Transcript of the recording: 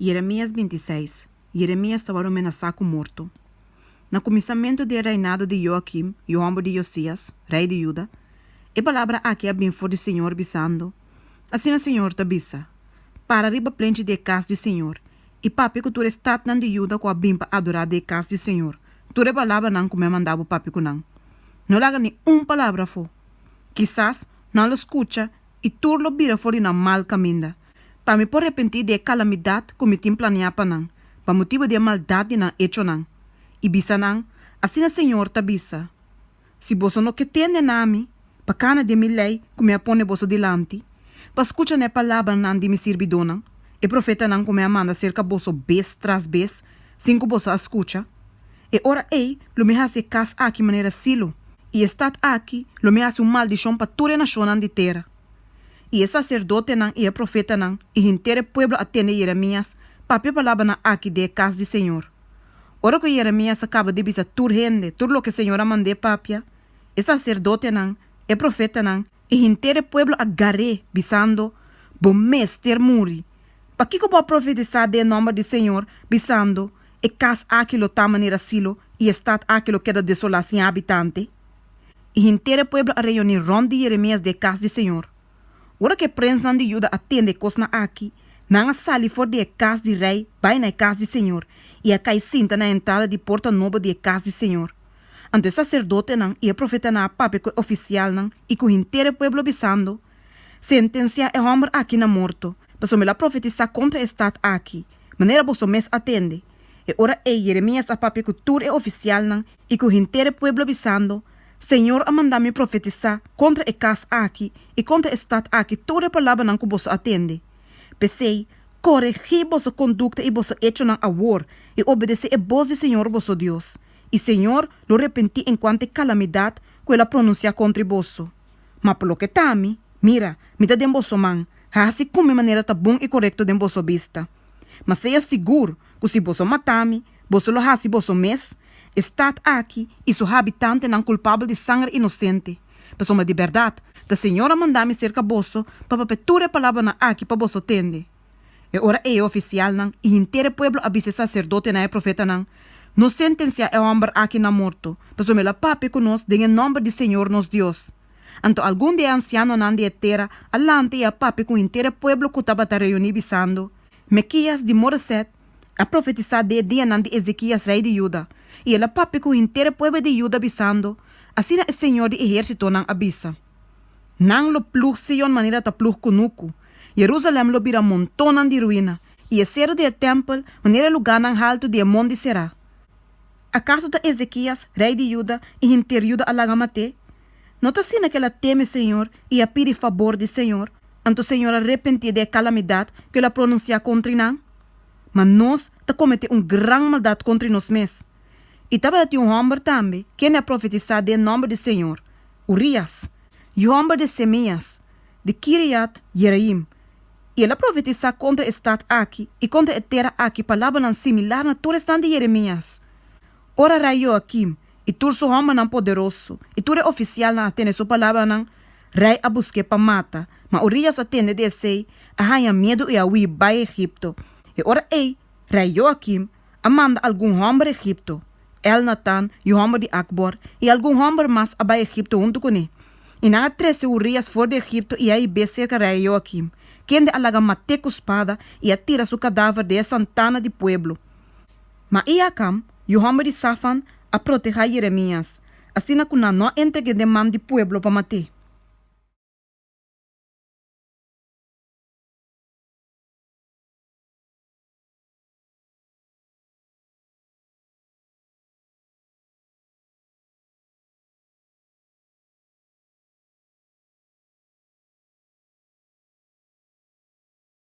Yeremías 26, Yeremías ta wòrdu menasá ku morto. Na kuminsamentu di e reinado di Joakim, yu hòmber di Josías, rei di Juda, e palabra aki a bin for di señor, bisando, Asina señor ta bisa, Para riba plenchi di e kas di señor, i papia ku tur e statnan di Juda ku a bin pa adorá den e kas di señor, tur e palabranan ku mi a manda bo papia ku nan. No laga ni un palabra afó. Kisas nan lo skucha i tur lo bira for di nan mal kaminda, pa mi por repentí di e kalamidat ku mi tin planeá pa nan, pa motibu di e maldat di nan echonan. I bisa nan, Asina señor ta bisa, Si boso no ke tende na mi, pa kana den mi lei ku mi a pone boso dilanti, pa skucha na e palabranan di mi sirbidónan, e profetanan ku mi a manda serka boso bes tras bes, sin ku boso a skucha, e ora ei lo mi hasi e kas aki manera Silo, i e stat aki lo mi hasi un maldishon pa tur e nashonnan di tera. I e saserdotenan i e profetanan i henter e pueblo a tende Yeremías papia e palabranan aki den e kas di señor. Ora ku Yeremías a kaba di bisa tur hende tur loke señor a mand'é papia, e saserdotenan, e profetanan i henter e pueblo a gar'é, bisando, Bo mester muri! Pakiko bo a profetisá den e nòmber di señor, bisando, E kas aki lo ta manera Silo i e stat aki lo keda desolá sin habitante? I henter e pueblo a reuní rònt di Yeremías den e kas di señor. Ora ku e prensnan di Juda a tende e kosnan aki, nan a sali for di e kas di rei bai na e kas di señor i a kai sinta na e entrada di porta nobo di e kas di señor. Anto e saserdotenan i e profetanan a papia ku e ofisialnan i ku henter e pueblo bisando, Sentensiá e hòmber aki na morto, pasobra el a profetisá kontra e stat aki, manera boso mes a tende. E ora ei Yeremías a papia ku tur e ofisialnan i ku henter e pueblo bisando, Señor a manda mi profetisá kontra e kas aki i kontra e stat aki tur e palabranan ku boso a tende. P'esei, koregí boso kondukta i boso echonan awor i obedesé e bos di Señor boso Dios, i Señor lo repentí enkuanto e kalamidat ku el a pronunsiá kontra boso. Ma pa loke ta mi, mira, mi ta den boso man, hasi ku mi manera ta bon i korekto den boso bista. Ma sea sigur ku si boso mata mi, boso lo hasi boso mes, e stat aki i su habitantenan kulpabel di sanger inosente. Pasobra di bèrdat, ta Señor a manda mi serka boso pa papia tur e palabranan aki pa boso tende. E ora ei e ofisialnan i henter e pueblo a bisa e saserdotenan i e profetanan, No sentensiá e hòmber aki na morto, pasobra el a papia ku nos den e nòmber di señor nos Dios. Anto algun di e ansianonan di e tera a lanta i a papia ku henter e pueblo ku tabata reuní, bisando, Mekías di Moreset a profetisá den e dianan di Ezekias rei di Juda, i el a papia ku henter e pueblo di Juda, bisando, Asina e señor di ehérsitonan a bisa, Nan lo plug Sion manera ta plug kunuku, Jerusalèm lo bira montonnan di ruina, i e seru di e tèmpel manera e lugánan haltu di e mondi será. Akaso ta Ezekias, rei di Juda, i henter Juda a laga mat'é? No ta asina ku el a teme señor i a pidi fabor di señor, anto señor a repentí di e kalamidat ku el a pronunsiá kontra nan? Ma nos ta kometé un gran maldat kontra nos mes. I tabata tin un hòmber tambe kende a profetisá den e nòmber di señor, Urias, yu hòmber di Semías, di Kiriat Yeraim, i el a profetisá kontra e stat aki i kontra e tera aki palabranan similar na tur esnan di Yeremías. Ora rei Joakim i tur su hòmbernan poderoso i tur e ofisialnan a tende su palabranan, rei a busk'é pa mata, ma Urias a tende di esei, a haña miedu i a hui bai Egipto. E ora ei rei Joakim a manda algun hòmber Egipto, Elnatan, yu hòmber di Akbor, i algun hòmber mas a bai Egipto huntu kuné. I nan a trese Urias for di Egipto i a hib'é serka rei Joakim, kende a laga mat'é ku spada i a tira su kadaver den e santana di pueblo. Ma Iakam, yu hòmber di Safan, a protehá Yeremías, asina ku nan no a entreg'é den man di pueblo pa mat'é.